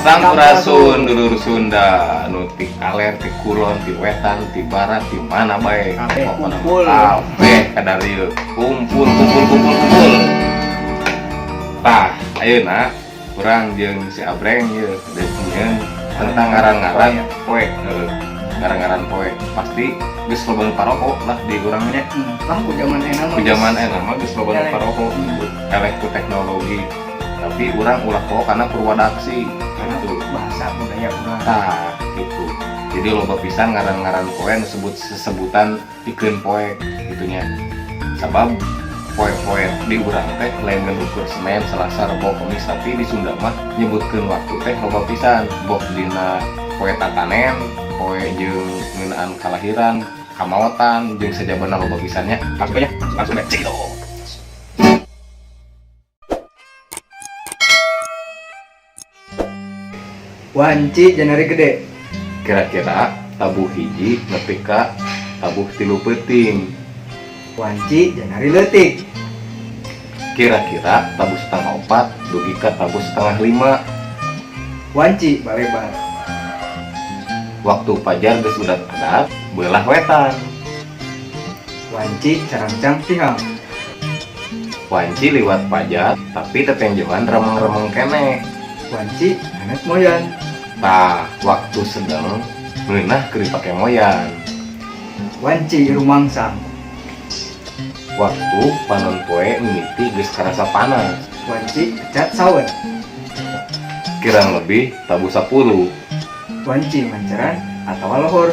Sampurasun, dulur Sunda nu ti kaler, ti kulon, ti wetan, ti barat, ti mana bae. Kabeh Pokona kumpul. Kabeh kadarieu. Kumpul, kumpul, kumpul, kumpul. Tah, ayeuna urang jeung si Abreng ieu deuk nyieun tentang ngaran-ngaran poe, heuh. Ngaran-ngaran poe. Pasti geus loba nu paroko lah di urang nya. Lah, ku zaman enak mah. Ku zaman enak mah geus loba nu Eleh. Paroko eleh ku teknologi. Tapi urang ulah poho karena purwadaksi Karena gitu. Bahasa budaya urang. Tah, gitu. Jadi loba pisan ngaran-ngaran poe nu sebut sesebutan pikeun poe gitu nya. Sabab poe-poe di urang teh lain ngan ukur Senin, Selasa, Rebo, Kamis, tapi di Sunda mah nyebutkeun waktu teh loba pisan. Boh dina poe tatanen, poe jeung ngeunaan kalahiran, kamaotan, jeung sajabana loba pisan nya. Langsung aja, langsung bae. Cekidot. Wanci janari gede. Kira-kira tabuh 1 nepi ka tabuh 3 peuting. Wanci janari leutik. Kira-kira tabuh setengah 4 dugi ka tabuh setengah 5. Wanci balebar. Waktu pajar geus udat adat beulah wetan. Wanci carangcang tihang. Wanci liwat pajar tapi tetenjoan remeng-remeng keneh. Wanci hanet moyan. Tah, waktu sedang ngeunah keur dipake moyan. Wanci rumangsang. Waktu panon poe mimiti geus karasa panas. Wanci kecat sawet. Kirang lebih tabuh 10. Wanci manceran atau lohor.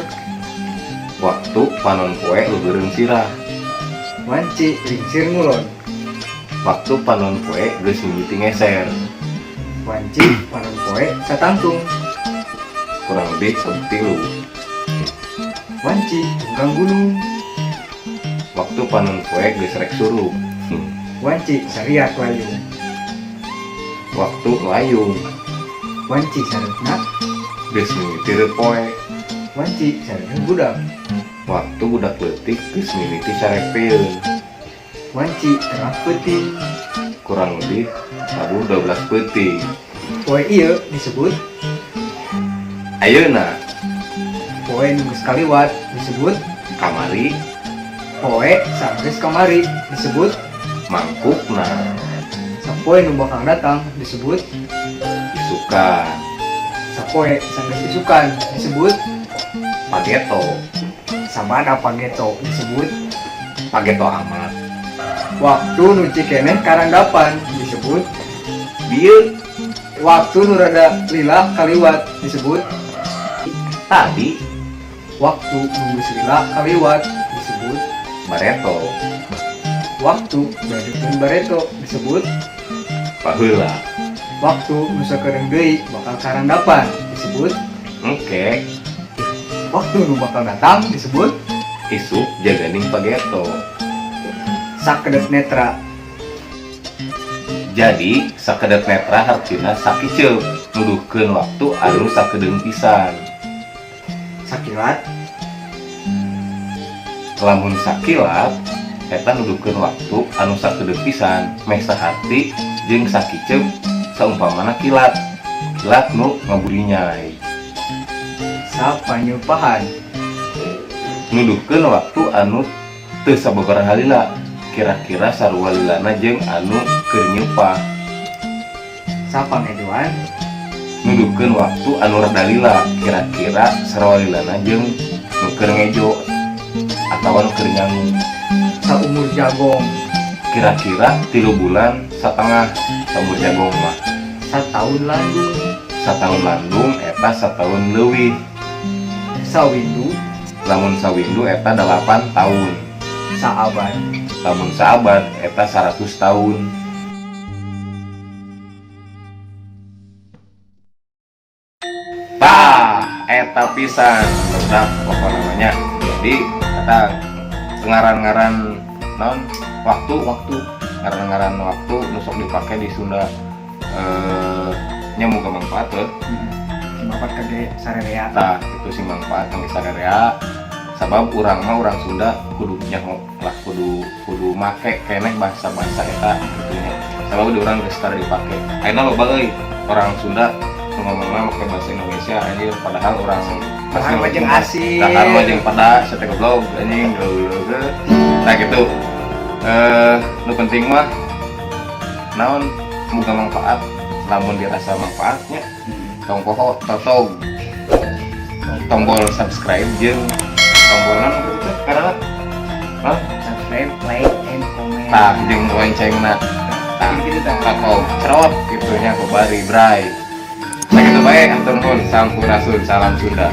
Waktu panon poe luhureun sirah. Wanci lingsir ngulon. Waktu panon poe geus mimiti ngeser. Wanci panon poe satangtung. Kurang lebih tabuh 3. Wanci tunggang gunung. Waktu panon poe geus rek surup. Wanci sariak layung. Waktu layung. Wanci sareutna. Geus mimiti reupoe. Wanci sareutna budak. Waktu budak leutik geus mimiti carepeun. Wanci terang peuting. Kurang lebih tabuh 12 peuting. Poe ieu disebut. Ayeuna. Poe nu geus kaliwat disebut. Kamari. Poe sanggeus kamari disebut. Mangkukna. Sapoe nu bakal datang disebut. Isukan. Sapoe sanggeus isukan disebut. Pageto. Sabada pageto disebut. Pageto amat. Waktu nu cikeneh karandapan disebut. Bieu. Waktu nu rada lila kaliwat disebut. Tadi. Waktu nu geus lila kaliwat disebut. Bareto. Waktu badekeun bareto disebut. Baheula. Waktu nu sakedeung deui bakal karandapan disebut. Engke. Waktu nu bakal datang disebut. Isuk jaganing pageto. Sakedep netra. Jadi sakedep netra hartina sakiceup, nuduhkeun waktu anu sakedeung pisan. Sakilat. Lamun sakilat eta nuduhkeun waktu anu sakedeung pisan, meh sahati jeung sakiceup, saumpamana kilat kilat nu ngaburinyai. Sapanyeupahan. Nuduhkeun waktu anu teu sababaraha lila, kira-kira sarua lilana jeung anu keur nyeupah. Sapangejoan. Nuduhkeun waktu anu rada lila, kira-kira sarua lilana jeung nu keur ngejo atawa nu keur nyangu. Saumur jagong. Kira-kira 3 bulan setengah saumur jagong mah. Sataun landung. Sataun landung eta sataun leuwih. Sawindu. Lamun sawindu eta 8 tahun. Saabad. Lamun saabad eta 100 tahun. Tah, eta pisan udah pokok namanya. Jadi eta ngaran-ngaran non waktu. Waktu. Ngaran-ngaran waktu nu sok dipake di Sunda, nya muga manfaat heuh. Sing manfaat kangge sarerea. Tah, itu sih manfaat kangge sarerea, sabab urang mah urang Sunda kudu nyaho lah, kudu kudu make keneh bahasa-bahasa eta gitu nya, sabab di urang geus tara dipake. Ayeuna loba euy orang Sunda nu ngomongna make bahasa Indonesia, anjir, padahal urang Dahar mah jeung asin. Dahar mah jeung pada sate, goblok, anjing, goblok. Nah, gitu. Nu penting mah naon, muga manfaat. Lamun dirasa manfaatnya, tong poho totog tombol subscribe jeung tombol naon gitu teh karena, hah? Subscribe, like, and comment. Tah, jeung loncengna. Tah. Gitu tah. Totog cerot gitu nya, babari bray. Sakitu bae, hatur nuhun, sampurasun, salam Sunda.